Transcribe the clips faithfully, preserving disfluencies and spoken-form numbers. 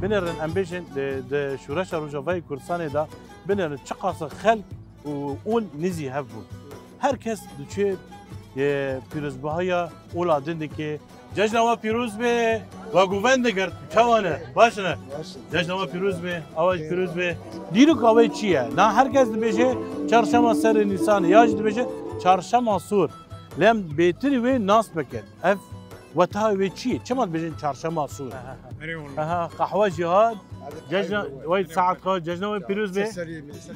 Binêrin, em bêjin, di, di şûreşa Rojavayê Kurdistanê de binêrin çiqas xelk û ûl nizî hev bûn. Her kes diçê, e, pîrozbahiya ûla din dike. Cejna we pîroz be, we govend digirt, çawa ne? Baş ne? Baş. Cejna we pîroz be, awa jî pîroz be. Dîroka wê çi ye? Na her kes dibêje çarşema serê Nîsanê, ya jî dibêje çarşema sor. Lê em bêtirî wê nas bikin. Ev weta wê çi ye? Çima dibêjin çarşema sor? Aha, qehwe jî hat. Cejna, wey saet xwe, cejna we pîroz be.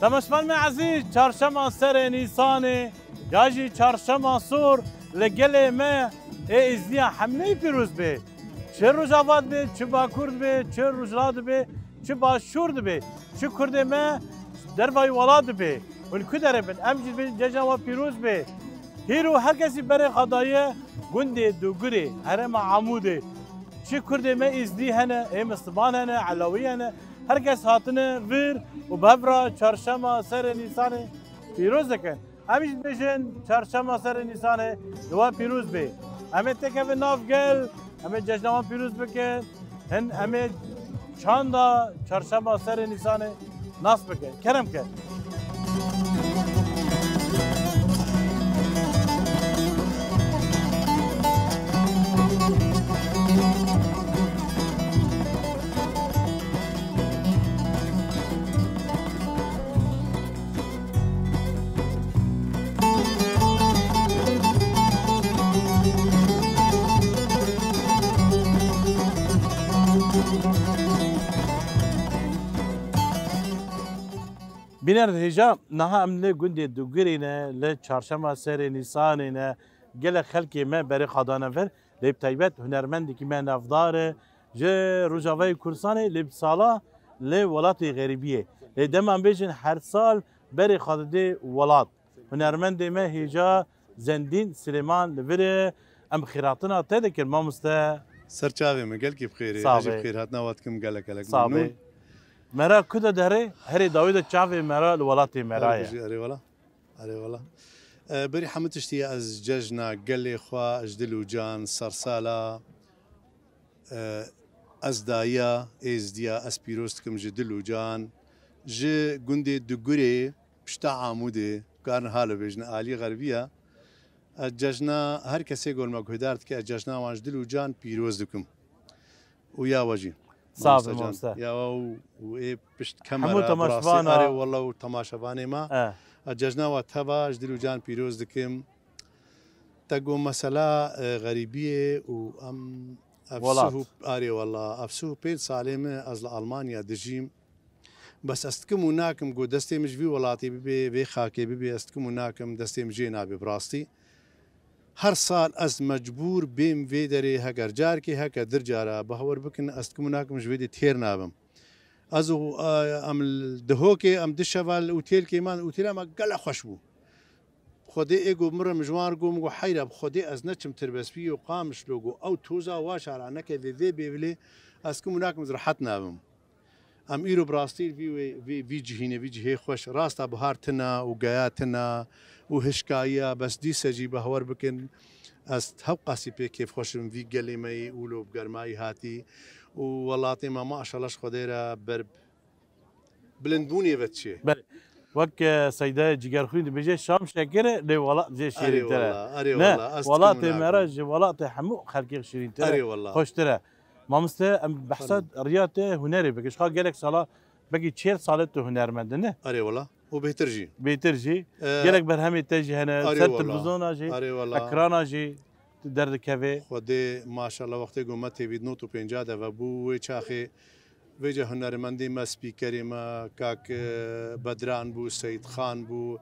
Temaşevan me ezîz, çarşema serê Nîsanê, ya jî çarşema sor li gelê me ê Êzdiya hemî pîroz be. Çi Rojava dibe, çi Bakur dibe, çi Rojhilat dibe, çi Başûr dibe, çi Kurdê me dervayî welat dibe. Hûn ku derê bin, em jî dibêjin cejna we pîroz be. Hîro her kesî berê xwe daye gundê Dugurê, herêma Amûdê. Çi Kurdê me Êzdî hene, ê Misliman hene, Elewî hene, her kes hatine vir û bi hev re çarşema serê Nîsanê pîroz dikin. Em jî dibêjin çarşema serê Nîsanê li we pîroz bê. Em ê têkevin nav gel, em ê cejna wan pîroz bikin. Hin em ê çanda çarşema serê Nîsanê nas bikin. Kerem ke. Bîner hêja, niha em li gundê Dugirê ne, li çarşema serê Nîsanê ne, gelek xelkê me berê xwe dane vir, lê bi taybet hunermendekî me navdar e, ji Rojavayê Kurdistanê, lê bi sala li welatê xerîbiyê. Lê dema em bêjin her sal berê xwe didê welat. Hunermendê me hêja Zendîn Silêman li vir e. Em xêrhatina te dikin, mamoste. Ser çavê min, gelkî bi xêrê. Sağ be. Ez jî bi xêrhatina we dikim, gelek gelek memnûn. Sağ be. Mera ku de derê, herê dawî de çavê mera li welatê mera ye. Erê wala. Erê wala. E, berî hemû tiştî ez cejna gelê xwe ji dil û can sersala, e, ez dayiya Êzdiya, ez pîroz dikim ji dil û can. Ji gundê Dugurê, pişta Amûdê, karin halo bêjin alî xerbiya. Ez cejna her kesê ku li me guhdar dike, ez cejna wan ji dil û can pîroz dikim. Û ya we jî. Sağ be, mamoste. Ya we û, û ê pişt kemera, hemû temaşevana. Erê wala û temaşevanê me. E. Ez cejna we teva ji dil û can pîroz dikim. Te got mesela, e, xerîbiyê û em ev welat. Sih û, erê wala, ev sih û pênc salê min ez li Almanya dijîm. Bes ez dikim û nakim ku destê min ji vî welatê bibe, vê xakê bibe, ez dikim û nakim, destê min jê nabe bi rastî. Her sal ez mecbûr bêm vê derê, heger carkê, heke dir cara, bawer bikin, ez dikim û nakim ji vê dê têr nabim. Ez û, e, em li Dihokê, em du şeva li otêlkê man, otêla me gelek xweş bû. Xwedê ê got min re, min ji wan re got, min got, heyra bi Xwedê ez neçim Tirbespiyê û Qamişlo, got, ew toza wa şara nekeve vê bêvilê, ez kim û nakim, ez rehet nabim. Em îro bi rastî vî wê, vî, vî cihînê, vî cihê xweş, rasta bihar tune û geya tune û hişkayiya, bes dîse jî bawer bikin, ez hewqasî pê kêfxweş im vî gelê me yî ûlo bi germayî hatî û welatê me maşallah ji Xwedê re ber bilindbûnê ve diçê. Belê. Wek, e, Seyda Cigerxwîn dibêje, şam şekir e, lê welat jê şîrîntir e. Erê wala, erê wala. Ne, welatê me re ji welatê hemû xelkê şîrîntir e, xweştir e. Mamoste, em behsa riya te hunerê bikin. Ji xwe gelek sala, belkî çêl sal e tu hunermend î, ne? Erê wela. Û bêhtir jî. Bêhtir jî. Ee, Gelek berhemê te jî hene, erê ser wela. Televîzyona jî, Erê wela. Ekrana jî tu derdikevê. Xwedê maşallah wextê ku me têvî nod û pêncah de vebû, wê çaxê vêca hunermendê me, spîkerê me, kak, e, Bedran bû, Seyîd Xan bû,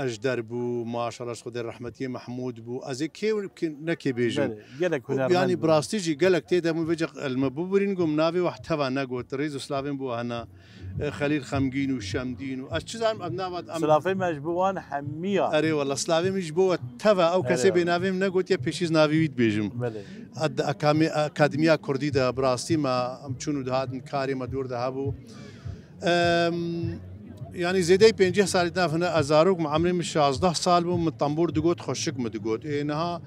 Ejder bû, maşallah ji Xwedê rehmetiyê Mehmûd bû. Ez ê kê, kê, ne kê bêjim. Belê, gelek Û hunermend yanî bû. Bi rastî jî gelek tê de bûn vêca li me bibûrîn, gom navê weh teva negot. Rêz û slavên bo hena. E, Xelîl Xemgîn û Şemdîn û ez çi zanim ev nava em Silafê me ji bo wan hemiya. Erê wela, slavê min ji bo we teva. Ew Erê kesê wela. Bê navê min negotiye pêşî ez navê wî dibêjim. Belê. Ed-, akame-, Akademiya Kurdî de bi rastî me em çûn û dihatin karê me dor de hebû. Em, yanî zêdeyî pêncî salî nav hine ez zarok me, emrê min şazdeh sal bû, min tembûr digot, xweşik min digot. Ê niha,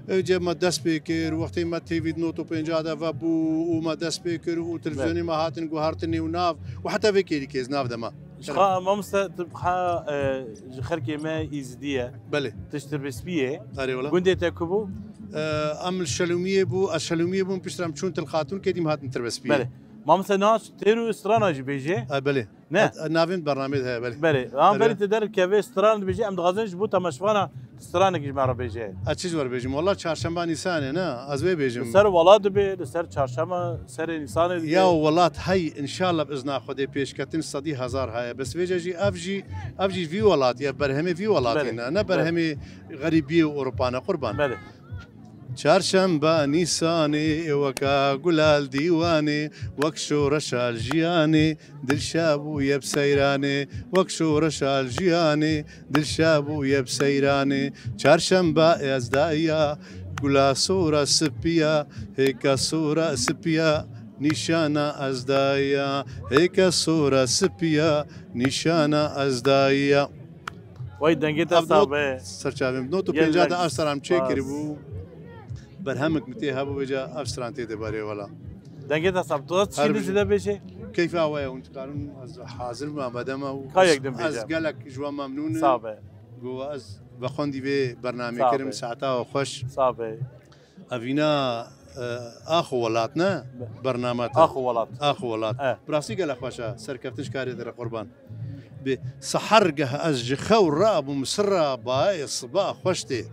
ê, cem me dest pê kir, wextê me têvî nod û pêncah de vebû û me dest pê kir û televîzyonê Belê. Me hatin guhartinê û nav û heta vê kêlîkê ez nav de me. Ji xwe mamoste tu bixa, e, ji xelkê me Îzidî ye. Belê. Tişt Tirbespî ye. Erê wela. Gundê te ku bû? E, em li Şelûmiyê bû, ez Şelûmiyê bûm, piştre em çûn Til Xatûn kêdîm hatin Tirbespî. Belê. Mamoste niha têr û strana jî bêje. E, belê. Ne? E, e, navên bernamê de heye, belê. Belê. Em Erê. Berî te derkeve stran dibêje, em dixwazin ji bo temaşvana stranekî ji me re bêje. Ez çi ji we re bêjim? Wela çarşemba Nîsanê, ne? Ez wê bêjim. Li ser welat dibe, li ser çarşema serê Nîsanê dibe. Ya welat hey, înşallah bi izna Xwedê pêşketin sedî hezar heye. Bes vêce jî ev jî, ev jî vî welatî, ev berhemê vî welatî Belê. Ne? Ne Belê. Berhemê xerîbiyê û Ewropa ne qurban. Belê. Çarşemba Nîsanê, weka gula li dîwanê, wek şoreşa li jiyanê, dilşa bûye bi seyranê, wek şoreşa li jiyanê, dilşa bûye bi seyranê. Çarşemba ez dayiya, gula sora sipiya, hêka sora sipiya, nîşana ez dayiya, hêka sora sipiya, nîşana ez dayiya. Wey dengê te Ev sax not be. Serçavê min. Not û pêncah de Gelek ev stran em çê spas. Kiribû. Berhemek min tê hebû vêca ev stran tê de berê wela. Dengê te sax. Tu Her çi bijî. Dizî de bêjê? Keyfa we ye hûn dikarin ez hazir bim amade me û Ka ez, yek din ez bêje. Gelek ji we memnûn im. Sax be. Go ez vexwendî vê bernamê Sax kirim be. Saeta we xweş. Sax be. Evîna, e, ax û welat ne? Be. Bernama te. Ax û welat. Ax û welat. E. Bi rastî gelek xweş e. Serkeftin ji karê te re qurban. Bi seher geh ez ji xew rabûm sirra bayê siba xweş tê.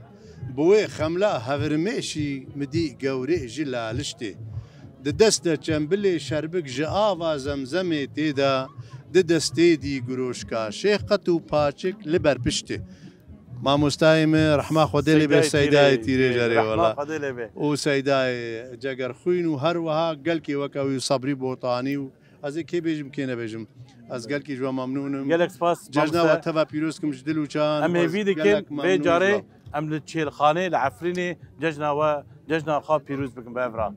Bi wê xemla hevirmêşî mi dî gewrê ji laliş tê. Di dest de çembilê şerbik ji ava zemzemê tê de, di destê dî giroşka şêxet û paçik li ber piştê. Mamostayê min, rehma Xwedê lê be, Seydayê Seydayê Tîrê, Tîrê, Tîrê, jarê rehma wela. Xwedê lê be. Û Seydayê Cegerxwîn û her wiha gelkê weke wî Sabrî Botanî û ez ê kê bêjim, kê nebêjim. Ez gelkî ji we memnûn im. Gelek spas, Cejna mamoste. We teva pîroz kim ji dil û çayan. Em hêvî dikin, vê carê em li Çêlxanê, li Efrînê cejna we, cejna xwe pîroz bikin bi hev re.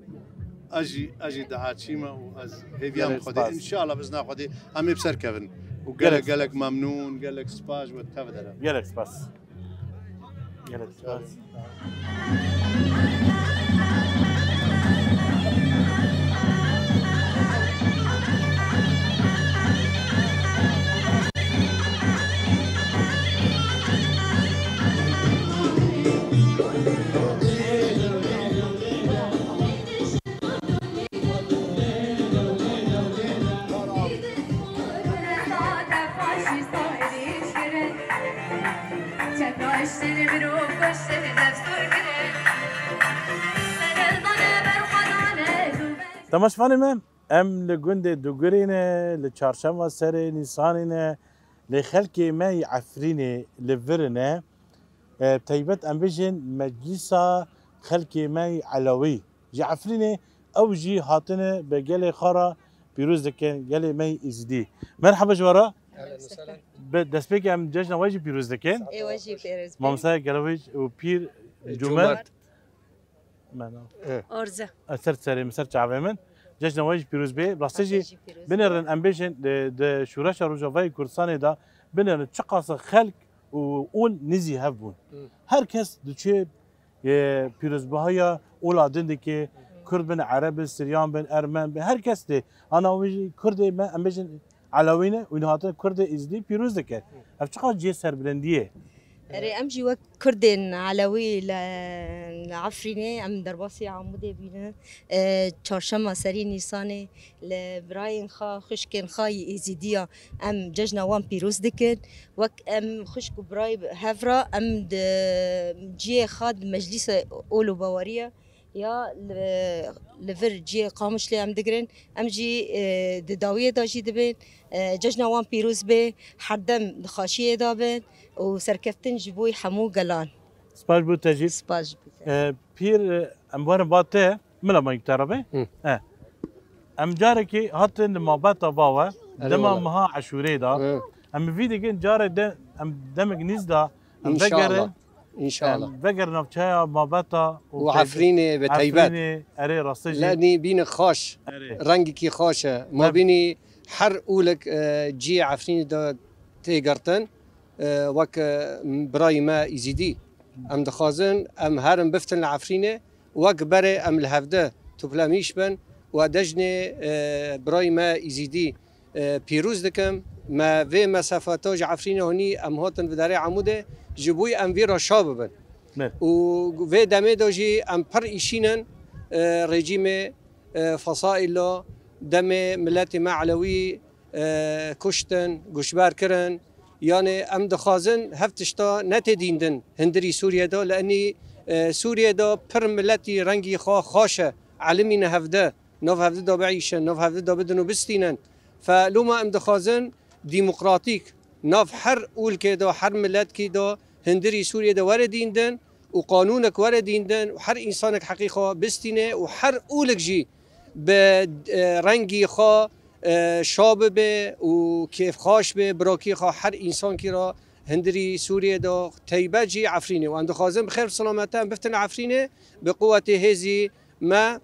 Ez jî, ez jî diaçî me û ez hêviya min Gelek Xwedê. Spas. Înşallah bi izna Xwedê em ê bi ser kevin. Û gelek, Gelek gelek spas. Memnûn, gelek spas ji we tev de re. Gelek spas. Gelek spas. Temaşevanê me, em li gundê Dugirê ne, li çarşema serê Nîsanê ne, lê xelkê me yî Efrînê li vir ne. E, teybet em bêjin meclîsa xelkê me yî Elewî. Ji Efrînê ew jî hatine bi gelê xwe re pîroz dikin, gelê me yî Îzidî. Merhaba ji we re. Ehlen û sehlen. Bi destpêkê em cejna we jî pîroz dikin. Ê we jî pîroz be. Mamoste Gelewî û Pîr Cûmert. Cûmert. Mena. E. Orze. E, ser serê min, ser çavê min. Cejna we jî pîroz be. Rastî jî Rastî jî pîroz be. Binêrin em bêjin, di, di şoreşa Rojavayê Kurdistanê de binêrin çiqas xelk û ol nizî hev bûn. Hı. Her kes diçe, e, pîrozbahiya ola din dike, Kurd bin, Ereb bin, Siryan bin, Ermen bin, her kes tê. Ana wî jî Kurdê me, em bêjin Elewî ne, wî hatine Kurdê Îzidî pîroz dike. Ev çiqas cihê serbilendiyê. Erê, em jî wek Kurdên Elewî li, li Efrînê, em derbasî Amûdê bînin. E, çarşema serî Nîsanê li birayên xwe, xwişkên xwe yî Êzîdiya em cejna wan pîroz dikin. Wek em xwişk û birayê hev re em di ciyê xwe di meclîsa ol û baweriya ya li, li vir ciyê Qamişlê em digirin. Em jî, e, di dawiyê de jî dibin. E, cejna wan pîroz be, herdem di xaşiyê de bin û serkeftin ji bo hemû gelan. Spas bo te jî. Spas ji bo te. E, pîr, e, em werin ba te, mila me te re be. Hı. E. Em carekî hatin li mabeta bawe, Erê dema wala. Meha Eşûrê de. Hı. Em vî dikin carê de, em demek nîz de, em İnşallah. Vegerin. İnşallah. Em vegerin navçeya mabeta û Û tey-, Efrînê ve teybet. Efrînê, erê rastê jî. Lenî bîne xaş. Erê. Rengekî xaş e. Ma Tabii. Bînî her ûlek, e, ciyê Efrînê de tê girtin, e, wek, e, birayî me Îzîdî. Em dixwazin, em herin biftin li Efrînê, wek berê em li hevde toplemîş bin û dejnê, e, birayî me Îzîdî, e, pîroz dikim. Me vê mesafeta ji Efrînê honî em hatin vidarê Amûdê, ji bo em vî re şa bibin. Ne. Û vê demê de jî em pir îşînin, e, rejîmê, e, Fesaîlo, demê miletê me Elewî, e, kuştin, goşber kirin. Yanê em dixwazin hev tişta netê dîndin hindirî Sûriye de, li enî, e, Sûriye de pir miletî rengî xwe xaş e, elimîne hevde, nav hevde de biîşin, nav hevde de bidin û bistînin. Fe loma em dixwazin demokratîk, nav her ûlkê de, her miletkî de, hindirî Sûriye de were dîndin û qanûnek were dîndin û her însanek heqî xwe bistîne û her ûlek jî bi, e, rengî xwe, e, şa bibe û kêfxaş be, birakî xwe her însankî re hindirî Sûriyê de teybet jî Efrînê. Û em dixwazin bi xêr bi silamete em biftin Efrînê, bi quwetê hêzî me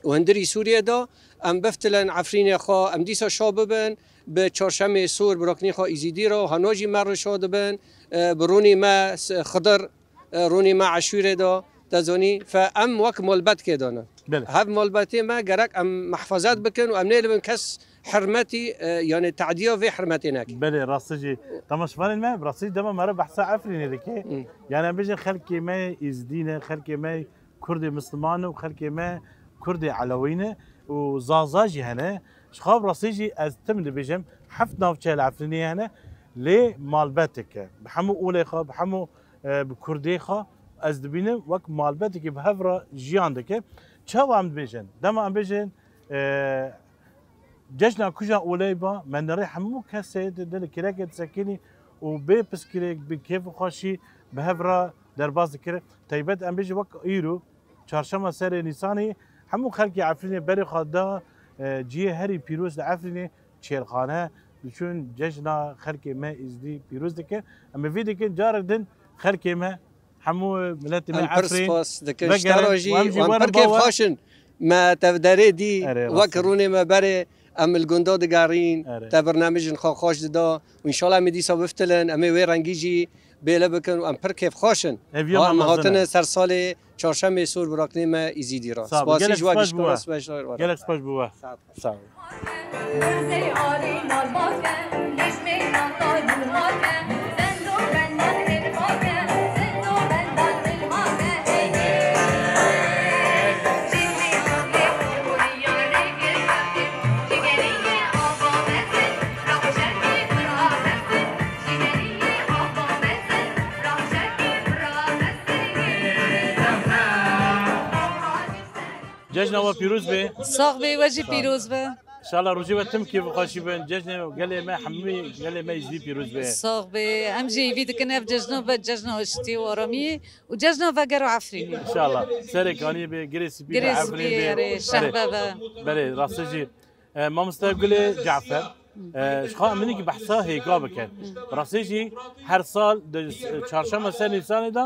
û hindirî Sûriyê de em biftilen Efrînê xwe, em dîsa şa bibin, bi çarşemê sor biraknî xwe Îzîdî re, hano jî me re şa dibin, e, bi rûnî me s-, Xidir, e, rûnî me Eşûrê de, te zanî, fe em wek malbetkê de ne. Belê. Hev malbetê me gerek em mehfazet bikin û em nêdibin kes hirmetî, e, yanê tediya vê hirmetê neke. Belê, rastî jî. Temaşevanên me, rastî dema me re behsa Efrînê dike. Hı. Yani em bêjin xelkê me Îzîdî ne, xelkê me Kurdê Misliman û xelkê me Kurdê Elewî ne û Zaza jî hene. Ji xwe rastî jî ez tim dibêjim, heft navçe li Efrînê hene, lê malbetek e. Bi hemû olê xwe, bi hemû, e, bi kurdê xwe ez dibînim wek malbetekî bi hev re jiyan dike. Çawa em dibêjin? Dema em bêjin, e, cejna kuja olê ba, me nirê hemû kesê di, di li kireke disekinî û bê piskirêk, bi kêf û xweşî bi hev re derbas dikir. Teybet em bêjin wek îro, çarşema serê Nîsanê, hemû xelkê Efrînê berê xwe da, e, cihê herî pîroz li Efrînê, Çêlxane, diçûn cejna xelkê me Îzîdî pîroz dikin. Em ê vî dikin, carek din xelkê me, hemû miletê me Efrîn, spas dikin ji te re jî, û em jî werin pir kêfxweş in. Me tev derê dî, wek rûnê me berê, em li gunda digerîn, te birnamijên xwe xweş dida û înşallah em ê dîsa biftilin, em ê wê rengî jî bêle bikin û em pir kêfxweş in. Ev ya me em hatine ser salê çarşemê sor biraknê me Îzîdî re. Spasî ji we gişkana, spas ji we. Gelek spas ji we. Sağ ol. Sağ ol. Cejna we pîroz be. Sax be, we jî pîroz be. Înşallah rojê we tim kêf û xweşî bin. Cejnê gelê me hemî, gelê me Îzîdî pîroz be. Sax be. Em jî hêvî dikin ev cejna be cejna aştî û aramiyê û cejna vegera Efrînê. Înşallah. Serê kaniyê be, girê spî be, Efrîn be. Erê, şehbe be. Belê, rastî jî. E, mamoste Gulê Cafer, e, ji xwe em hinekî behsa hêka bikin. Bi rastî jî her sal di çarşema ser Nîsanê de,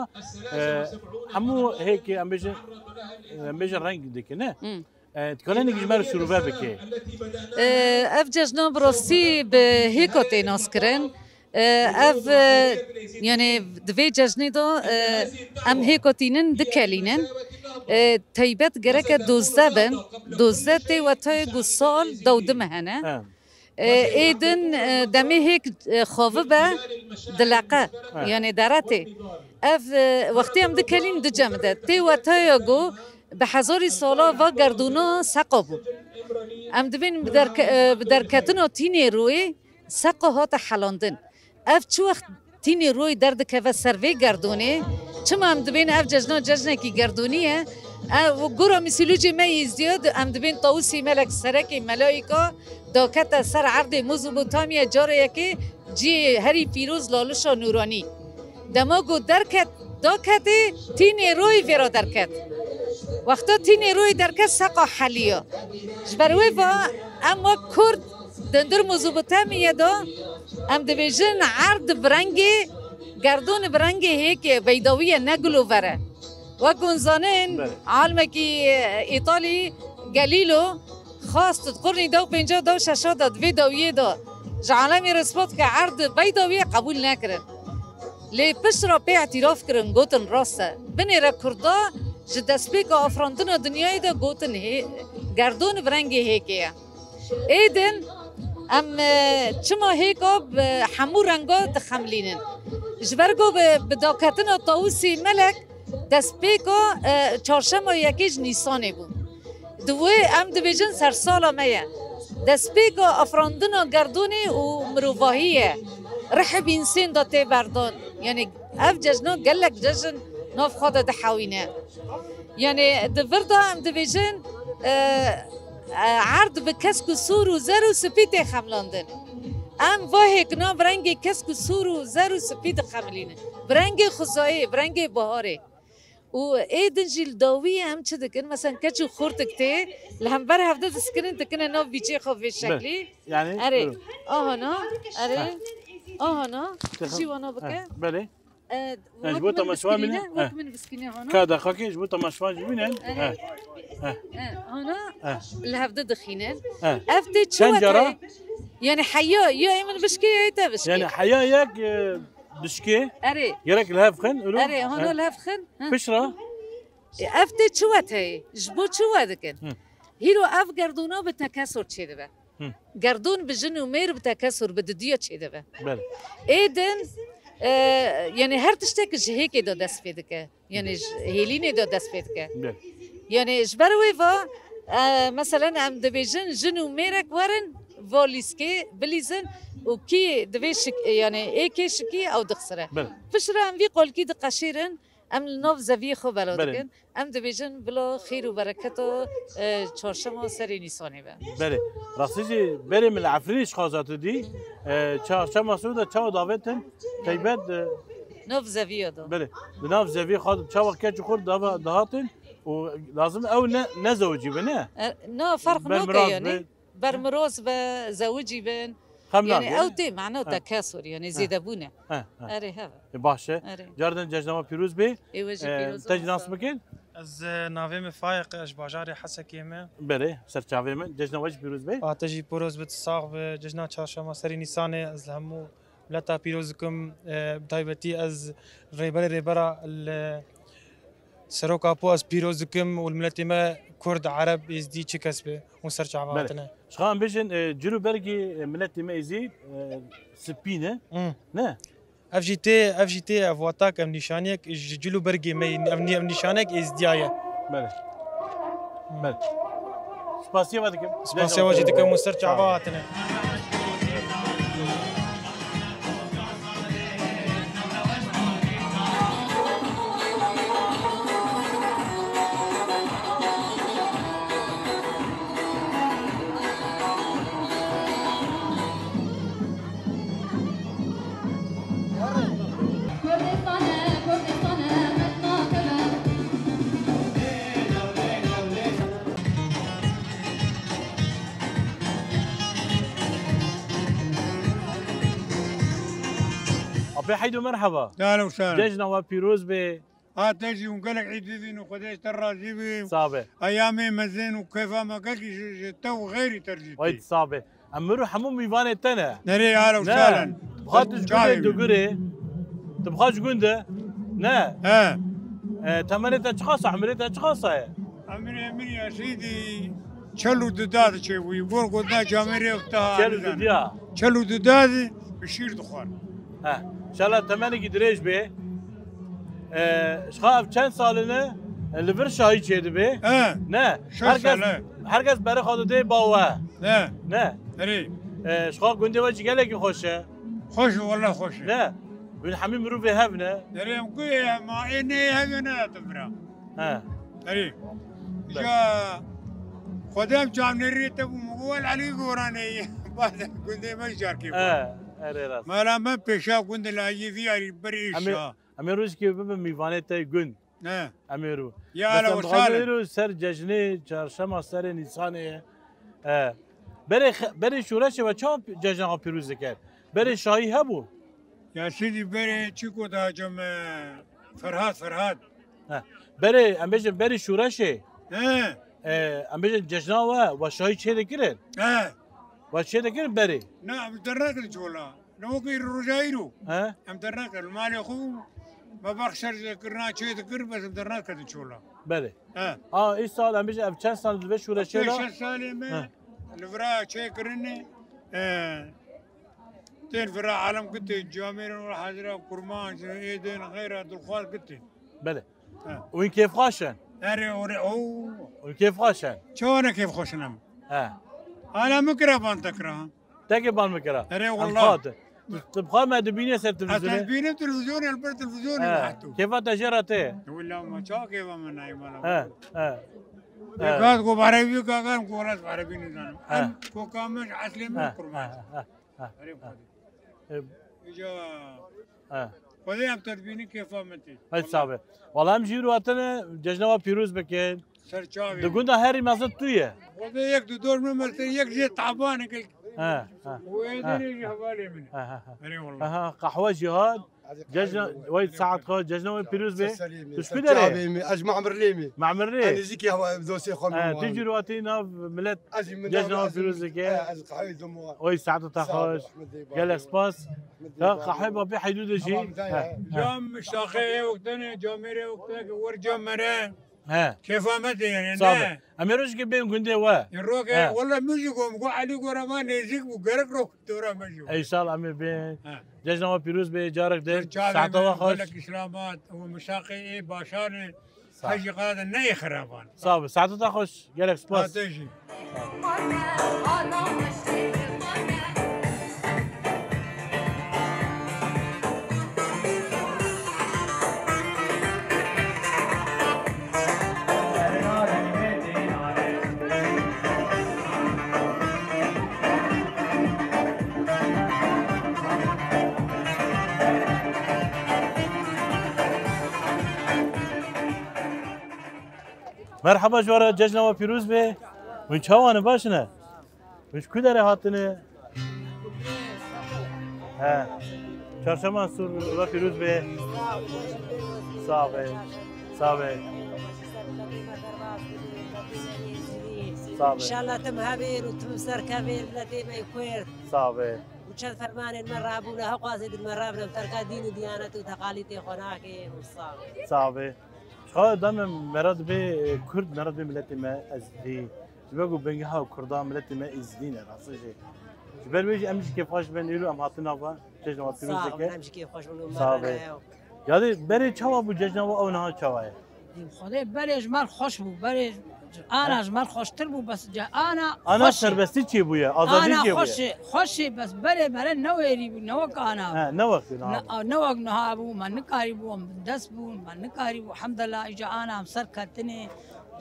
e, hemû hêkê em bêjin, em bêjin reng dikin, ne? Hmm. E, dikare hinekî ji me re şirove bike. E, ev cejna bi rastî bi hêka tê naskirin. E, ev, e, yani di vê cejnê de, e, em hêka tînin dikelînin. E, teybet gereke dozdeh bin. Dozdeh tê wetayê ku sal dewdime hene. He. E, ê din, e, demê hêk, e, xwe bibe dileqe, Ha. yanê deretê. Ev, e, wextê em dikelîn di cem de. Tê wetaya ku bi hezarî sala va gerdûna seqa bû. Em dibên bi derke-, e, bi derketina tînê rûyê seqa hate helandin. Ev çi wext tînê rûyê derdikeve ser vê gerdûnê, çima em dibên ev cejna cejnekî gerdûnî ye? E, û gora mîsîlûcê me yê Êzdiya, em dibên Tawusî Melek serekê melayîka dakete ser erdê Mezopotamya, cara yekê cihê herî pîroz Lalişa Nûranî. Dema ku derket, daketê, tînê rûyê vêra derket. Wexta tînê rûyê derket seqa heliya. Ji ber wê va em wek Kurd di hundir Mezopotamya de em dibêjin erd bi rengê, gerdûn bi rengê hêkê, beydawî ye, ne gilover e. Wek hûn zanin, Belê. alimekî, e, Îtalî, Galîlo, xwest di qurnî dew pênca dew şeşa de di vê dawiyê de ji alemê re ispat ke erd beydawî ye, qebûl nekirin. Lê pişt re pê îtîraf kirin, gotin rast e. Binêre Kurda ji destpêka afirandina dinyayê de gotin hê-, gerdûn bi rengê hêkê ye. Êdin em, e, çima hêka bi hemû renga dixemilînin? Ji ber ku bi, bi daketina Tawusî Melek destpêka, e, çarşema yekê ji Nîsanê bû. Di wê em dibêjin sersala me ye. Destpêka afirandina gerdûnê û mirovahî ye. Rihê bînsên de tê berdan. Yanî ev cejna gelek cejn nav xwe de dihewîne. Yanî di vir de em dibêjin, e, e, erd bi kesk û sûr û zer û spî tê xemilandin. Em va hêkina bi rengê kesk û sûr û zer û spî dixemilînin. Bi rengê xwezayê, bi rengê biharê. Û ê din jî li dawiyê em çi dikin? Mesela keç û xortik tê, li hember hevde diskinin, dikine nav bîçê xwe vê şeklî. Yani, Erê, evet. Ahana, erê, Ha. ahana, Te- jî wana bike. Ha, belê. E, Yani, ji wek bo min temaşevan biskînî bîne? ne? Wek Ha. min biskînî hana. Ka daxakê ji bo temaşevan jî bînin? Erê. Ha. Ha. E, hana Ha. li hevde dixînin. Ha. Ev tê çi Çend wete? cara? Yani heya, ya ê min bişkê, ya ê te bişkê. Yani heya yek, e, dişkê. Erê. Gerek li hev xin, û Erê, hana Ha. li hev xin. Ha. Pişra. E, ev tê çi weteyê? Ji bo çi we dikin? Hı. Hîro ev gerdûna bi tekesur çêdibe. Hı. Gerdûn bi jin û mêr bi tekesur, bi didiya çêdibe. Belê. Ê din, e, yani her tiştek ji hêkê de dest pê dike. Yani ji hêlînê de dest pê dike. Belê. Yani ji ber wê va, e, meselen em dibêjin jin û mêrek werin, va lîskê bilîzin û kî divê şik-, yani ê kê şikî ew dixsire. Belê. Piştre em vî qolkî diqeşîrin, em li nav zeviyê xwe bela Belê. dikin. Em dibêjin bila xêr û bereketa, e, çarşema serê Nîsanê be. Belê. Rastî jî berê min li Efrînê ji xaza tu dî, e, çarşema sor de çawa davetin, teybet, e, Nav zeviya da. belê. Di nav zeviyê xwe de çawa keç û xort dava dihatin û lazim ew ne, ne zewicî be, ne? E, na, ferq nake Bermiraz yani. be. Bermiroz be, zewicî bin. Xem Yani nake. ew tê mena Ha. tekesur, yani Ha. zêdebûn e. Ha, ha. Erê, heve. E, baş e. Erê. Carden cejna we pîroz bê. Ê we jî E, pîroz te jî nas bikin? Ez, e, navê min Fayiq e, ji bajarê Hesekê me. Belê, serçavê min. Cejna we jî pîroz bê. A te jî pîroz bit, sax bi. Cejna çarşema serê Nîsanê ez li hemû mileta pîroz dikim. E, bi taybetî ez rêberê rêbera li Seroka Apo ez pîroz dikim û li miletê me Kurd, Ereb, Êzdî çi kes be hûn ser çava Belê. hatine. Ji xwe em bêjin, e, cil û bergê, e, miletê me Êzdî, e, spî ne? Hmm. Ne? Ev jî tê, ev jî tê, ev watak, ev nîşaniyek ji cil û bergê me, ev nî-, ev nîşanek Êzdiya ye. Belê. Hmm. Belê. Spasiya we dikim. Spasiya we jî dikim û ser çava hatine. Apê Heydo, merheba. Ehlen we sehlen. Cejna we pîroz be. Ha, te jî hûn gelek îdî dîn û Xwedê ji te razî bî. Sabe. Eyamê mezin û kêfa me gelkî ji, ji te û xêrî te jî Ay, tê. Sabe. Em mir û hemû mîvanê te ne. Nerê, ehlen we sehlen. Bixwe tu ji gundê Dugurê. Tu bixwe ji gundê. Ne. He. E, temenê te çiqas e, emirê te çiqas e? Emirê min ya sîdî. Çel û duda diçêbûyî. Bor gotina camêrê wexta Çel û anî zane. Dudiya. Çel û duda di bi şîr dixwar. He. Şala temenekî dirêj bê. E, ji xwe ev çend sal in e, li vir şahî çêdibe. He. Ne. Şeş Herkes, sal e. Herkes berê xwe didê bawe. Ne. Ne. Erê. E, ji xwe gundê we jî gelekî xweş e. Xweş e, wele xweş e. Ne. Hûn hemî mirovê hev ne. Erê, em ku ye, ma ê neyê hev e, nehatin vira. He. Erê. Bes. Ja Xwedê em camêrê te bû, min got, wel Elî Goranê ye. Bade gundê me jî carkê bû. He, erê rast. Mala me pêşa gund layî vî arî ber Em ê, îşa. Em ê rojekê bibin mîvanê te gund. He. Em ê ro. Ya Bes hele em dixwazin weşale. Îro ser cejnê çarşema serê Nîsanê ye. He. Berê xe-, berê şoreşê we çawa cejna xwe pîroz dikir? Berê şahî hebû? Ya sîdî berê çi got hacim, e, Ferhat, Ferhat. He. Berê, em bêjin berê şoreşê. He. E, em bêjin cejna we, we şahî çê dikirin? He. We çê dikirin berê? Na, em dernekin çola. Ne wekî rojayî ro. He. Em dernekin. Malê xwe, me bax şer kirina çê dikir, bes em dernekin çola. Belê. He. A, îsal em bêjin ev çend sal li vê şoreşê de? Pêş şeş salê me He. Li vira çê kirine, e, tên vira alem gitê, camêrên û hazira kurmanc, êdên, xeyra, dilxwaz gitê. Belê. He. Û hîn kêfxweş in? Erê, orê, o. Û kêfxweş in? Çawa ne kêfxweş in em? He. Hala min kira ban te kira. Tekê ban min kira. Erê, Em wallah. xatir. Tu, tu bi xwe me dibînî ser Ez televîzyonê? te dibînim televîzyonê, li ber televîzyonê He. me hatû. Kêfa te jê re tê? Willa ma çawa kêfa min nayê mala. He, he. He. Kêfa ku erebî kakan, ku wala erebî nizanim. He. Em koka min, eslê min He, kurmanc. he, he, he, Erê he. Xwedê. E, Îca He. Xwedê em te dibînin kêfa min tê. Hey sabe. Wala em jî îro hatine cejna we pîroz bikin. Ser çavê. Di gunda herî mezin tu ye. Xwedê yek du dor min mezin, yek jê taban e. He, he. Û êdî He. jî hevalê min. He, he, he. Erê wallah. Aha, qehwe jî hat. Cejna, wey saet xwe, cejna we pîroz be. Ser serî min. Tu ji Ser ku derê? çavê min. Ez ji Mamirlê me. Mamirlê? Ez nêzîkî hewa dosyê xwe He, min tu var. jî îro hatî nav millet Ez jî min cejna we pîroz dike. He, ez qehweyê dom wa. Wey saet te Sağ ol, xweş. Ahmet Bey, Gelek baş. spas. Ahmet Bey, Ya sağ ol. qehwê bapê Heydû de jî. Tamam, tamam. He, he. Cam şaxê ew tene, camêrê ew tene, wer cam mere. He. Kêfa me tê yani, Sağ ol. ne? Em ê rojekê bên gundê we. Ê, roke, He. wala min jî got, got Elî Goran me nêzîk bû, gerek rok dora me jî. Ey sal em ê bên. He. Cejna we pîroz be, carek de. Çavê Saeta me, we xweş. Gelek îsramat, û mişaqê ê başanê. Sağ ol. Hejî qada neyê xiraban. Sağ ol. Saeta te xweş. Gelek spas. Hate jî. Merheba ji we re, cejna we pîroz be. Hûn çawa ne, baş ne? Hûn ji ku derê hatine? He. Çarşema Sûr we pîroz be. Sağ be. Sağ be. Sağ be. İnşallah tim hevêr û tim serkevêr miletê me Kurd. Sağ be. Û çend fermanên me rabûne, hewqasê din me rabine, terka dîn û diyanet û teqalîtê xwe nake û sağ be. Sağ be. Ji xwe dame me re dibê, e, Kurd, me re dibê miletê me Ezidî. Ji ber ku bingeha Kurda miletê me Êzidî ne, rastî jî. Ji ber wê jî em jî kêfxweş bin, îro em hatin nava cejna we pîroz Sağ ol, dike. Em jî kêfxweş bin û Sağ be. Merhaba. Yadê berê çawa bû cejna we, ew niha çawa ye? Xwedê berê ji me re xweş bû, berê ana He? ji me re xweştir bû, bes ca ana Ana xweş e. serbestî çêbûye, azadî Ana çêbûye. xweş e, xweş e, bes berê mere ne wêrî bû, ne wek ana bû. He, ne wek niha Ne, bû. ne wek niha bû, me nikarîbû, em bindest bûn, me nikarîbû, hemdela, îca ana em ser ketinê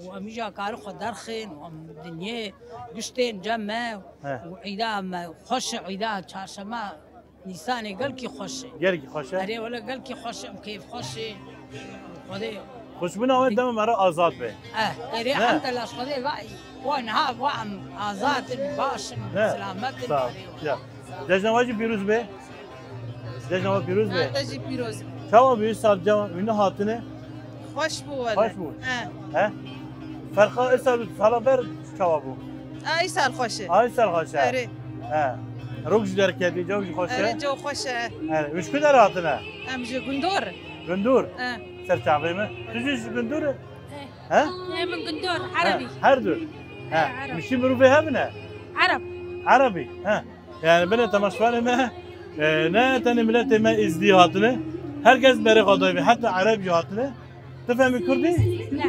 û em îca kari xwe derxên û em dinyê giştên cem me He. û îda me xweş e, îda çarşema Nîsanê gelkî xweş e. Gelkî xweş e? Erê wele gelkî xweş e, em kêf xweş e. Xwedê Xweşbûna we dema me re azad be. Eh, erê Ne? hemdela Xwedê vay. Wan ha, wa em azad in, baş in, Ne? selamet in, Sağ ol. erê wele. Ya. Cejna we jî pîroz be. Cejna we pîroz be. Te jî pîroz. Çawa bû îsal cem wî nehatine? Xweş bû wele. Xweş bû. He. He? Ferqa îsal û sala ber çawa bû? A, îsal xweş e. A, îsal xweş e. Erê. He. Rok jî derketî, cem jî xweş e. Erê, cem xweş e. He. Hûn ji ku derê hatine? Em ji Gundor. Gundor? He. Ser çavê me. Tu jî ji Gundor e? He. He? Em Gundor, He. Erebî. Her du. He, mişî mirovê hebine? Ereb. Erebî, he. Yani bine temaşvanê me, e, ne tenê miletê me Êzdî hatine, herkes berê xwe dayî, heta Ereb jî hatine. Tu fehmî Kurdî? Ne.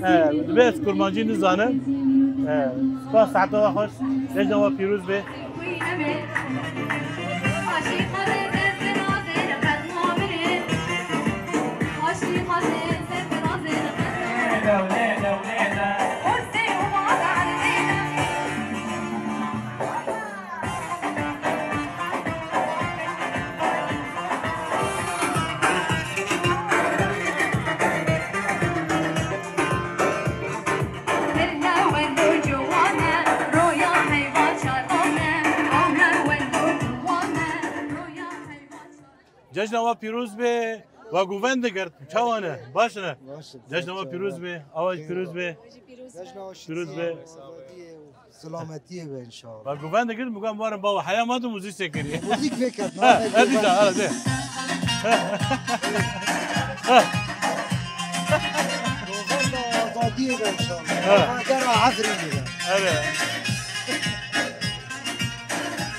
He, divê ez Kurmancî nizanim. He, spas, saeta we xweş. Cejna we pîroz be. Cejna we pîroz be. We govend digirt. Çawa ne? Baş ne? Baş e. Cejna we pîroz be. Awa jî pîroz be. Cejna we pîroz be. Selametiyê be inşallah. We govend digirt, bûkan barin bawa heya ma tu muzîk sekirî. Muzîk vêket. Ha, hadi de, hadi de. Govenda azadiyê be inşallah. Ha. Gera Efrînê be. Evet.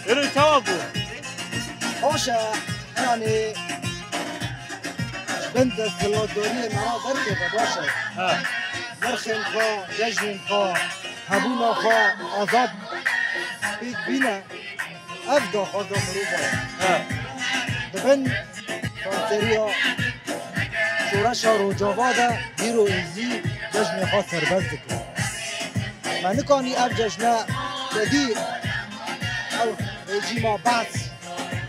Êro çawa bû? Xweş e, yanî ji bin desthilatdariyê me re derkeve, baş e. Ha. Nirxên xwe, cejnên xwe, hebûna xwe azad pêk bîne. Ev daxwaza mirova ye. Ha. Di bin Kanseriya şoreşa Rojava de îro Êzî cejnê xwe serbest dikin. Me nikanî ev cejne tevî ew rejîma Baas,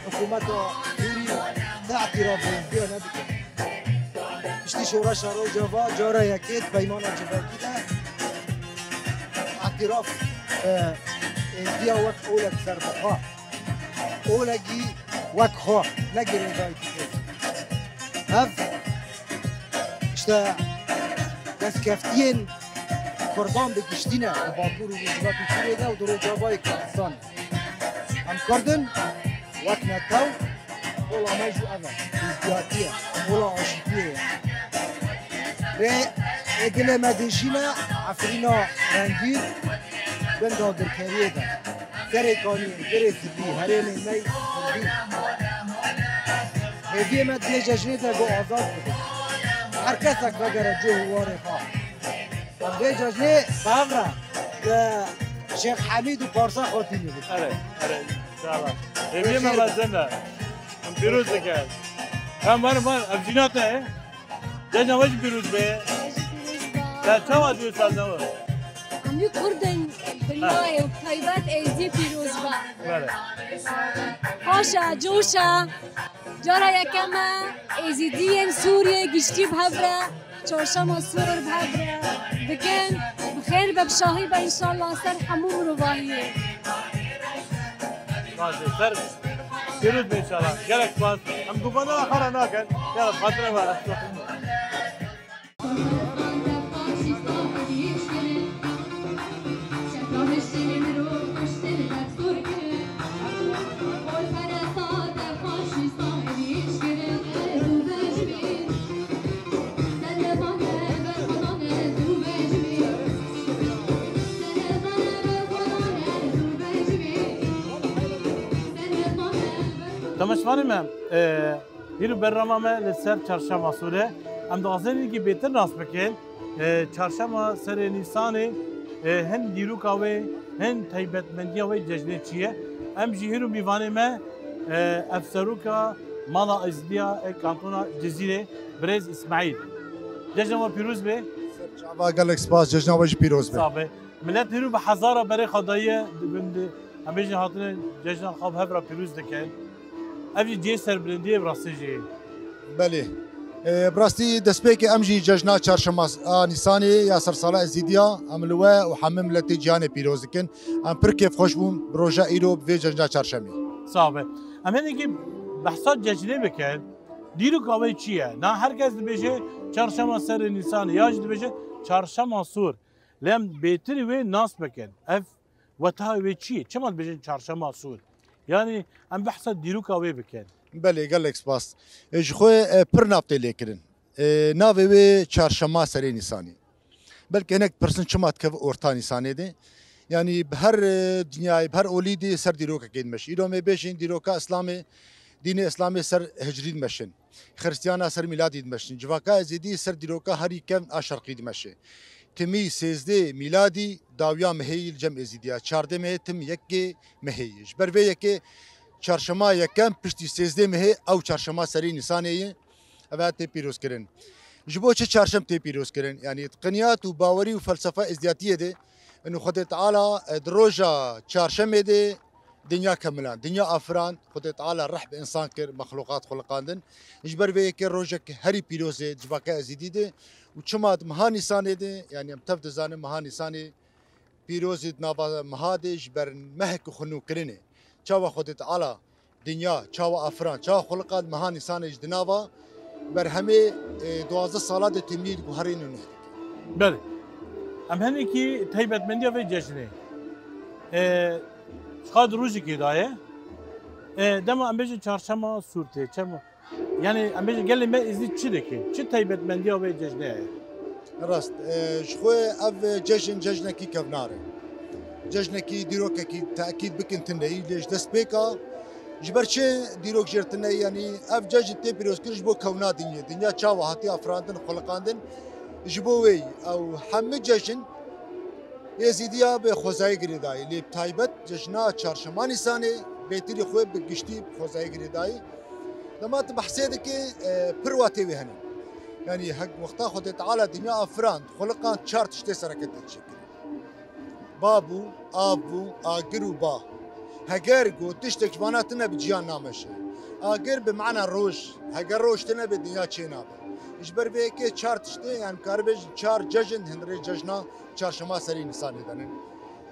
hikûmeta Sûrî ne îtîraf bi Êzidiya nedikin. Piştî şoreşa Rojava cara yekê di peymana civakî de îtîraf bi Êzidiya wek olek serbixwe. Olegî wek xwe, ne girêdayî dike. Ev işte destkeftiyên Kurdan bi giştî ne di Bakur û Rojhilatê Sûriyê de û di Rojavayê Kurdistan. Em Kurd in, wek netew, ola me jî ev e, êzdiyatî ye, ola aşîtiyê ye. Rê ê dilê me dêjîne, Efrîna rengîn, bin dagirkeriyê de. Serê Kaniyê, Girê Sipî, herêmê me yî Kurdî. Hêviyê me di vê cejnê de ku azad bibin. Her kesek vegere cih û warê xwe. Em vê cejnê bi hev re li Şêx Hemîd û Parsa Xatînê bikin. Erê, erê, inşallah. Hêviyê me mezin e. Em pîroz dikin. Em werin, werin, ev jîna te ye. Cejna we jî pîroz be. Te çawa dî sazna we? Em jî Kurd in, dinyayê û taybet Êzî pîroz be. Bele. Xweş e, coş e. Cara yekem e, Êzîdiyên Sûriyê giştî bi hev re, çarşema sor bi hev re dikin. Bi xêr be, bi şahî be înşallah ser hemû mirovahiyê. Baş e, ser pîroz be înşallah. Gelek spas. Em govenda xwe re nakin. Ya xatire we re. Temaşevanê me, e, hîro bernameya me li ser Çarşema Sor e. Em dixwazin hînkî bêtir nas bikin. E, Çarşema serê Nîsanê, e, hin dîroka wê, hin taybetmendiya wê cejnê çi ye? Em jî hîro mîvanê me, e, ev seroka Mala Êzidiya, e, Kantona Cizîrê, birêz Îsmaîl. Cejna we pîroz be. Ser çava, gelek spas, cejna we jî pîroz be. Sax be. Milet hîro bi hezara berê xwe daye, di bin di, em bêjin hatine cejna xwe bi hev re pîroz dikin. Ev jî cihê serbilindiyê bi rastî jî. Belê. E, bi rastî destpêkê em jî cejna Çarşema a Nîsanê ya sersala Êzîdiya, em li we û hemî miletê cîhanê pîroz dikin. Em pir kêfxweş bûn bi roja îro bi vê cejna Çarşemê. Sax be. Em hinekî behsa cejnê bikin. Dîroka wê çi ye? Na her kes dibêje Çarşema serê Nîsanê, ya jî dibêje Çarşema Sor. Lê em bêtirî wê nas bikin. Ev weta wê çi ye? Çima dibêjin Çarşema Sor? Yanî em behsa dîroka wê bikin. Belê, gelek spas. E, ji xwe, e, pir nav tê lêkirin. E, navê wê Çarşema serê Nîsanê. Belkî hinek pirsin çima dikeve orta Nîsanê de. Yanî bi her, e, dinyayê, bi her olî dî ser dîrokekê dimeşin. Îro me bêjin dîroka Îslamê, dînê Îslamê ser hicriyî dimeşin. Xiristiyana ser mîladî dimeşin. Civaka Êzîdî ser dîroka herî kevn a şerqî dimeşe. Timî sêzdeh mîladî dawiya mehê yî li cem Êzîdiya. Çardeh mehê tim yekê mehê yî. Ji ber vê yekê çarşema yekem piştî sêzdeh mehê ew çarşema serî Nîsanê ye. Ev tê pîrozkirin. Ji bo çi çarşem tê pîrozkirin? Yanî di qinyat û bawerî û felsefa Êzdiyatiyê de, û Xwedê Teala, e, di roja çarşemê de dinya kemiland, dinya afirand, Xwedê Teala reh bi însan kir, mexluqat xuliqandin. Ji ber vê yekê rojek herî pîroz e di civaka Êzîdî de û çima di meha Nîsanê de, yanî em tev dizanin meha Nîsanê pîrozî di nava meha de ji ber mehek û xwinûkirinê. Çawa Xwedê Teala dinya, çawa afirand, çawa xuliqand meha Nîsanê ji di nava berhemê, e, duwazdeh sala de têmî diguherîn û neh dike. Belê. Em hinekî taybetmendiya vê cejnê, e, ji qad rojekê daye. E, dema em bêjin çarşema sûr tê, çema, yanî em bêjin gelê me Êzîd çi dike? Çi taybetmendiya vê cejnê heye? Rast, e, ji xwe ev cejn cejnekî kevnar e. Cejnekî dîrokekî tekîd bikin tune yî, lê ji destpêka ji ber çi dîrok jêr tune, yanî ev cejn tê pîrozkirin ji bo kewna dinyê. Dinya çawa hatiye afirandin, xuliqandin, ji bo wê yî. Ew hemî cejn Êzîdiya bi xwezayê girêdayî, lê bi taybet cejna çarşema Nîsanê bêtirî xwe bi giştî bi xwezayê girêdayî. Dema tu behsê dikî, e, pir watê wê hene. Yanî hek wexta Xwedê Teala dinya afirand, xuliqand, çar tiştê sereke tê çêkirin. Ba bû, av bû, agir û ba. Heger ku tiştek ji vana tune bi, ciyan nameşe. Agir bi mana roj. Heger roj tune be, dinya çênabe. Ji ber vê yekê çar tiştê, yanî karibêjin çar cejn, hindirê cejna çarşema serî Nîsanê denin.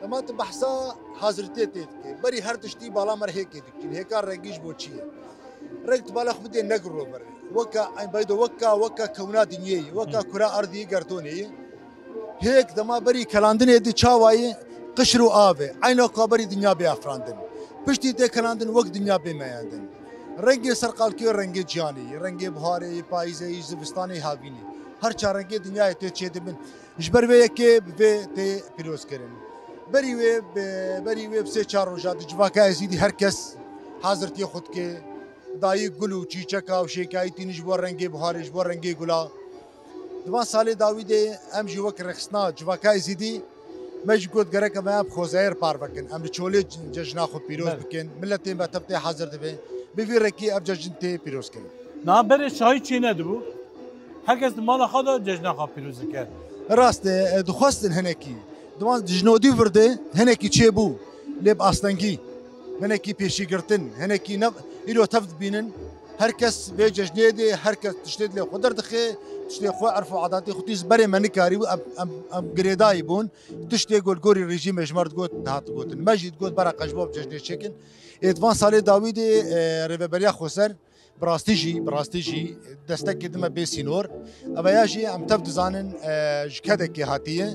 Dema tu behsa hazirtiyê tê dikî. Berî her tiştî bala me re hêkê dikin. Hêka rengî ji bo çi ye? Reng tu bala xwe bidê, negiro ber. Weka, eyn baydo weka, weka kewna dinyê ye, weka kura erdî ye, gertonê ye. Hêk dema berî kelandinê di çawa ye, qişr û av e. Eyna ka berî dinya bê afirandin. Piştî tê kelandin wek dinya bê meyandin. Rengê serqalkê rengê ciyanê ye, rengê buharê ye, payîzê ye, zivistanê, havînê. Her çar rengê dinyayê tê çêdibin. Ji ber vê yekê bi vê tê pîrozkirin. Berî wê bi, berî wê bi sê çar roja di civaka Êzîdî her kes hazirtiyê xwe dike. Dayî gul û çîçeka û şêkayî tînin ji bo rengê buharê, ji bo rengê gula. Di van salê dawî de em jî wek rêxistina civaka Êzîdî me jî got gerek em ê bi xwezayê re parve kin. Em li çolê cejna xwe pîroz Belê. bikin. Miletê me tev tê hazir dibe. Bi vî rekî ev cejn tê pîroz kirin. Niha berê şahî çê nedibû. Her kes di mala xwe de cejna xwe pîroz dike. Rast e, e, dixwestin hinekî. Di van dijnodî vir de hinekî çêbû. Lê bi astengî. Hinekî pêşîgirtin. Hinekî ne, îro tev dibînin. Her kes vê cejnê de, her kes tiştê dilê xwe derdixe, tiştê xwe, erf û adatê xwe tîz berê me nikarî bû, em, em, em girêdayî bûn. Tiştê ku li gorî rejîmê ji me re digot, dihat digotin. Me jî digot, bera qe ji bo cejnê çêkin. Ê di van salê dawî de, e, Rêveberiya Xweser, Bi rastî jî, bi rastî jî destekê dime bê sînor. Eveya jî em tev dizanin, e, ji kedekê hatiye.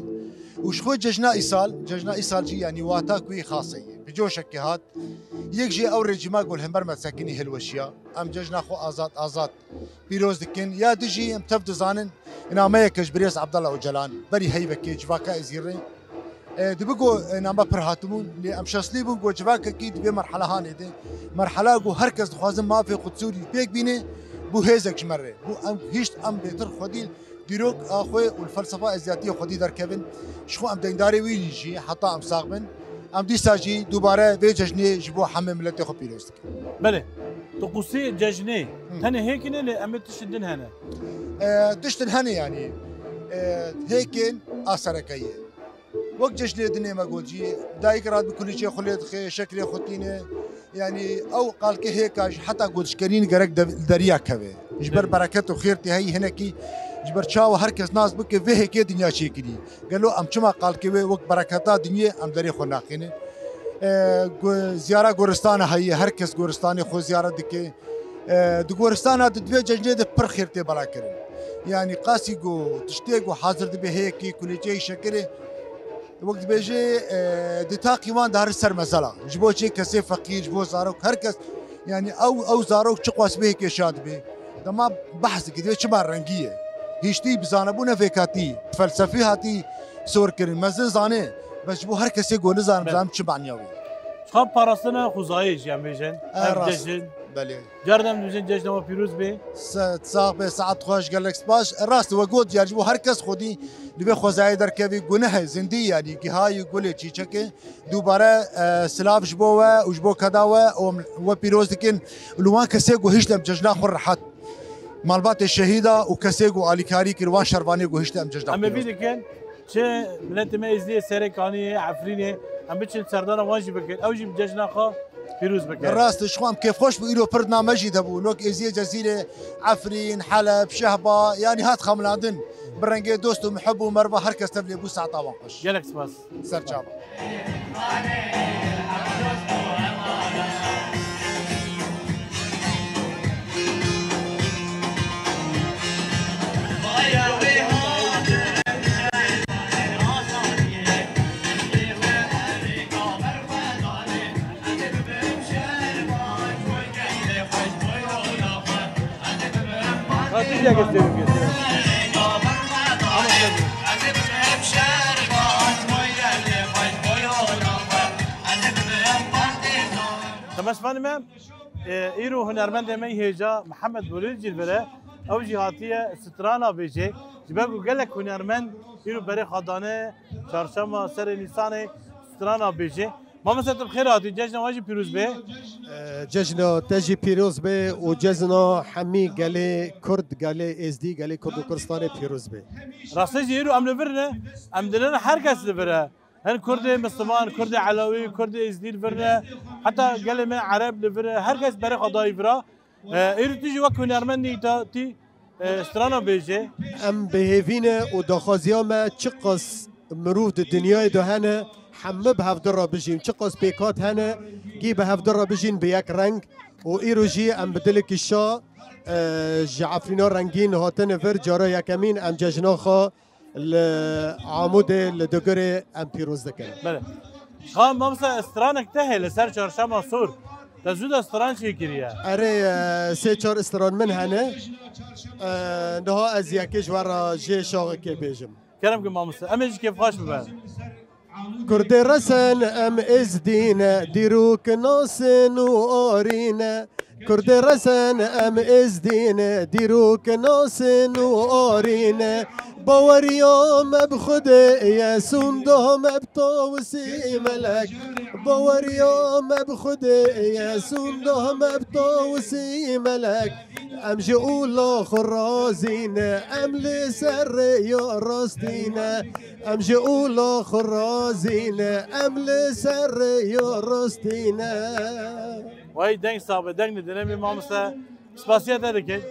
Û ji xwe cejna îsal, cejna îsal jî, yanî wata ku yê xasê ye. Bi coşekê hat. Yek jî ew rejîma ku li hember me sekinî hilweşiya. Em cejna xwe azad, azad pîroz dikin. Ya du jî em tev dizanin, nameyeke ji birêz Abdullah Ocalan, berî heyvekê civaka Êzîrê, E, dibi ku, e, name pir hatibûn, lê em şaslî bûn ku civakekî di vê merhela hanê de, merhela ku her kes dixwazin mafê xwe sûrî pêk bîne, bû hêzek ji me re. Bû em hişt em bêtir xwedî dîrok a xwe û li felsefa Êzîdiyatiyê xwedî derkevin. Ji xwe em deyndarê wî jî heta em sax bin. Em dîsa jî dubare vê cejnê ji bo hemê miletê xwe pîroz dikin. Belê. Tu qûsê cejnê Hı. tenê hêkî ne, lê em ê tiştin din hene. E, tiştin hene yanî. E, hêkên a sereke ye. Wek cejnê dinê me got jî, dayik rat bi kulîçê xwe lê dixe, şekrê xwe tîne. Yanî ew qalkê hêka jî heta ku dişkenîn gerek de-, li deriya keve. Ji ber Belê. bereket û xêr tê heyî hinekî, ji ber çawa her kes nas bike vê hêkê dinya çêkirî. Gelo em çima qalkê wê wek bereketa dinyê em derê xwe naxînin? E, gu-, ziyara goristana heye, her kes goristanê xwe ziyaret dike. E, di goristana di divê cejnê de pir xêr tê bela kirin. Yanî qasî ku tiştê ku hazir dibe hêkî, kulîçeyî şekirê, wek dibêje, e, di taqî wan dihare ser mezela. Ji bo çi kesê feqîr, ji bo zarok, her kes, yanî ew, ew zarok çiqas bê hêkê şa dibe. Dema behs dike, divê çima rengî ye. Hiştî bi zanebûna vêkatî, felsefî hatî sor kirin. Mezin zane, Bes ji bo her kesê ku nizanim, Belê. Zanim çi maniya wî. Xwe parastina xwezayê jî em bêjin. E, Ev rast. Cejin. Belê. Car dem dibêjin cejna we pîroz bê. Se-, sax be, saet xweş, gelek spas. E, rast, we got, yani ji bo her kes xwedî divê xwezayê derkevî, guneh e, zindî, yani gihayî gulê çîçekê. Dubare, e, silav ji bo we û ji bo keda we û em we pîroz dikin. Li wan kesê ku hişt em cejna xwe rehet. Malbatê şehîda û kesê ku alîkarî kir wan şervanê ku hişt em cejna Em ê xwe vî pîroz. Dikin, çi miletê me Êzidiyê Serê Kaniyê, Efrînê, em biçin serdana wan jî bikin. Ew jî bi cejna xwe pîroz bikin. Rast e, ji xwe em kêfxweş bû, îro pir dina me jî de bû. Nok Êziyê Cezîrê, Efrîn, Heleb, Şehba, yanî hat xemilandin. Bi rengê dost û miheb û merva her kes tev lê bû, saeta wan xweş. Gelek spas. Ser çava. Ha, tu jî yek istiyorum götürün. Ama sen... Tamam, efendim, e, îro hunermendê me hêja Mihemed Bolîl jî li vir e. Ew jî hatiye strana bêje. Ji ber ku gelek hunermend îro berê xwe dane çarşema serê Nîsanê strana bêje. Mamoste, tu bi xêr hatî, cejna we jî pîroz be. E, cejna te jî pîroz be û cejna hemî gelê Kurd, gelê Êzdî, gelê Kurd û Kurdistanê pîroz be. Rastê jî îro em li vir ne, em dilin her kes li vir e. Hin Kurdê Misliman, Kurdê Elewî, Kurdê Êzdî li vir ne, heta gelê me Ereb li vir e, her kes berê xwe dayî vira. E, îro tu jî wek hunermendî te, tî, e, strana bêje. Em bi hêvî ne û daxwaziya me çiqas mirov di dinyayê de hene, hemû bi hevdi re bijîn. Çiqas pêkat hene, gî bi hevdi re bijîn bi yek reng. Û îro jî em bi dilekî şa, e, ji Efrîna rengîn hatine vir. Cara yekemîn em cejna xwe li Amûdê, li Dugirê em pîroz dikin. Belê. Xan, mamoste, stranek te heye li ser çarşema sor. Te zû de stran çêkiriye. Erê, e, sê çar stran min hene. E, niha ez yekê ji we re jê şaxekê bêjim. Kerem ki mamoste, em ê ji kêfxweş bibe. Kurdê resen em êzdî ne, dîrok nasin û arî ne. Kurdê resen em êzdî ne, dîrok nasin û arî ne. Baweriya me bi Xwedê ye, sûnda me bi Tawisî Melek. Baweriya me bi Xwedê ye, sûnda me bi Tawisî Melek. Em ji ola xwe razî ne, em li ser rêya rastî ne. Em ji ola xwe razî ne, em li ser rêya rastî ne. Wey deng sabe, deng didine mi mamoste. Spasiya te dikin.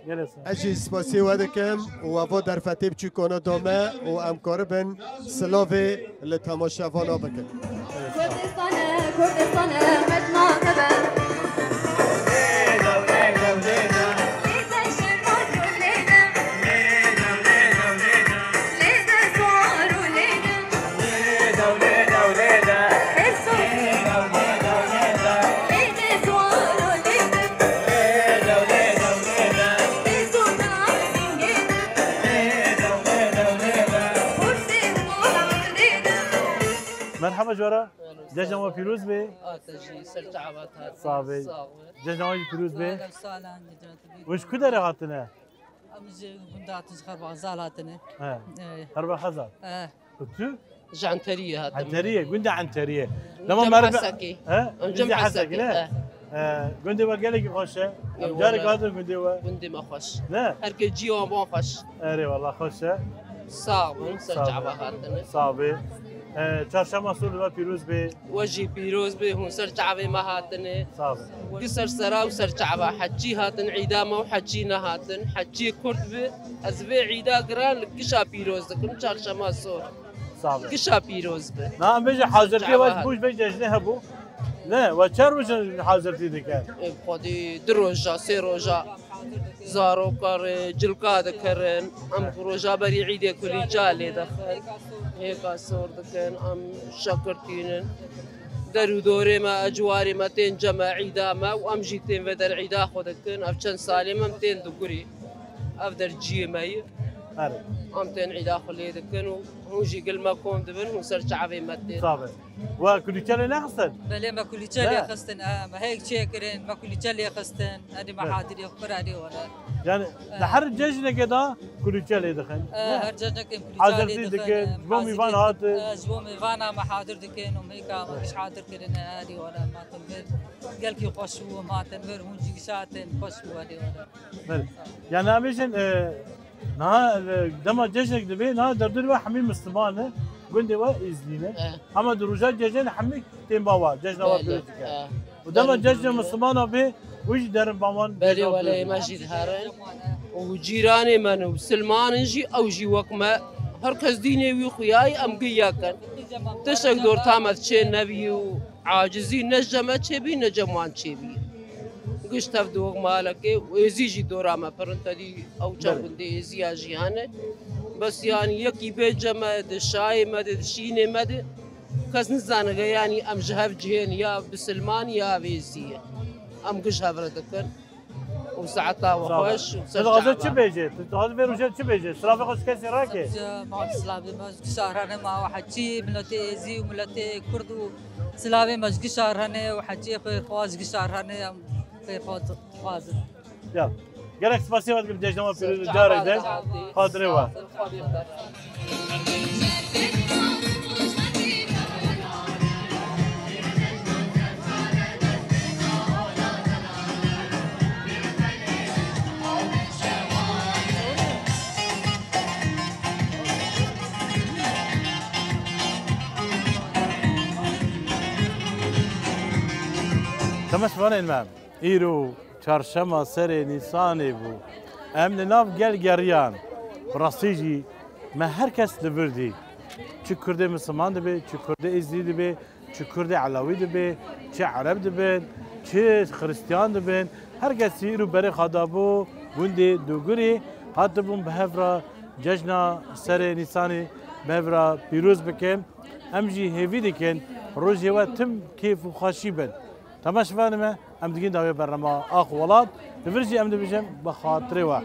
Gelê sağ. Ez jî spasiyê we dikim û we va derfetê biçûkana da me û em karibin silavê li temaşevana bikin. Kurdistan e, Kurdistan e, qet naxive. Merhaba Jora. Cejna we pîroz be. A te jî ser çavat hat. Sağ be. Sağ ol. Cejna we jî pîroz be. Sağ ol, sağ ol, Necati Bey. Û ji ku derê hatine? Em ji gunda hatin, ji Xerba Xezal hatine. He. Ee. Xerba Xezal. Ee. Û tu? Ji Enteriyê hatine. Enteriyê, gunda Enteriyê. Dema Cem meriv-, Hesekê. He? Em Cem Hesekê, Hesekê, ne? Ee. Ee, gundê we gelekî xweş e. Ê, em carek wele. Hatin gundê we. Gundê me xweş. Ne? Her ke cî wan xweş. Erê, wela xweş e. Sağ bin, ser çava hatine. Sağ be. Ee, çarşema sor li we pîroz be. We jî pîroz be, hûn ser çavê me hatine. Sağ be. Gi ser sera û ser çava heçî hatin, îda me û heçî nehatin. Heçî Kurd be, ez vê îda giran li gişa pîroz dikim, çarşema sor. Sağ be. Gişa pîroz be. Na, em bêje hazirtî we ji bo ji vê cejnê hebû. Ne, we çar rojan hazirtî dikin? Ê, xwedî du roja, sê roja. Zaroka re cilka dikirin, em ku roja berî îdê kulîça lê dixin, hêka sor dikin, em şekir tînin. Der û dorê me, ecwarê me tên cem e îda me û em jî tên vê der îda xwe dikin. Ev çend salê me em tên Dugurî. Ev der ciyê me ye. Erê. Em tên îda xwe lê dikin û hûn jî gil me kom dibin, hûn ser çavê me tên. Sabe. We kulîçe lê nexistin? Belê, me kulîçe lê xistin, e, me heyek çêkirin, me kulîçe lê xistin, erê me hadirê xwe kir, erê were. Yani, e, di her cejnekê de kulîçe lê dixin? E, her cejnekê kulîçe lê dixin. Hazirtî dikin, ji bo mêvan hatin? E, ji bo mêvana me hadir dikin û mêka me giş hadir kirine, erê were, me hatin vir. Gelkî xweş bû, em hatin vir, hûn jî giş hatin, xweş bû, erê were. Belê. Yani, em bêjin, e, Niha, e, dema cejnek dibe, niha derdorê we hemî Misliman e, gundê we Êzidî ne. E. Hema di roja cejnê hemî tên ba we, cejna we pîroz dike. E. Û dema cejna Mislimana bê, wî jî derin ba wan. Belê, wele me jî diherin. Û cîranê me ne, Misliman in jî, ew jî wek me. Her kes dînê wî xuyayî, em giya kin. Tiştek dorta me diçê nebî û acizî ne ji me çêbî, ne cem wan çêbî. Giş tev di wek malekê û êzî jî dora me pir in, tedî ew çend gundê êziya jî hene. Bes yanî yekî bê cem me di şayê me de, di şînê me de, kes nizane ge yanî em ji hev cihên ya bisilman ya vêzî ye. Em giş hev re dikin. Û saeta we xweş û ser çava. Tu dixwaze çi bêje? Tu dixwaze vê roje çi bêje? Silavê xwe ji kesê rake? Silavê me ji gişa re ne ma we heçî, miletê êzî û miletê kurd û silavê me ji gişa re ne û heçî xêrxwaz ji gişa re ne em xêrxwaz dixwazin. Ya. Gelek spasiya we dikim cejna we pîroz carek de. Xatirê we. Temaşevanên me, îro çarşema serê Nîsanê bû. Em li nav gel geriyan. Bi rastî jî me her kes li vir dî. Çi Kurdê Misliman dibe, çi Kurdê Êzidî dibe, çi Kurdê Elewî dibe, çi Ereb dibin, çi Xiristiyan dibin. Her kesî îro berê xwe dabû gundê Dogirê, hatibûn bi hev re cejna serê Nîsanê bi hev re pîroz bikin. Em jî hêvî dikin rojê we tim kêf û xweşî bin. Temaşevanê me, em digihîn dawiyê bernama Ax û Welat. Li vir jî em dibêjin bi xatirê we.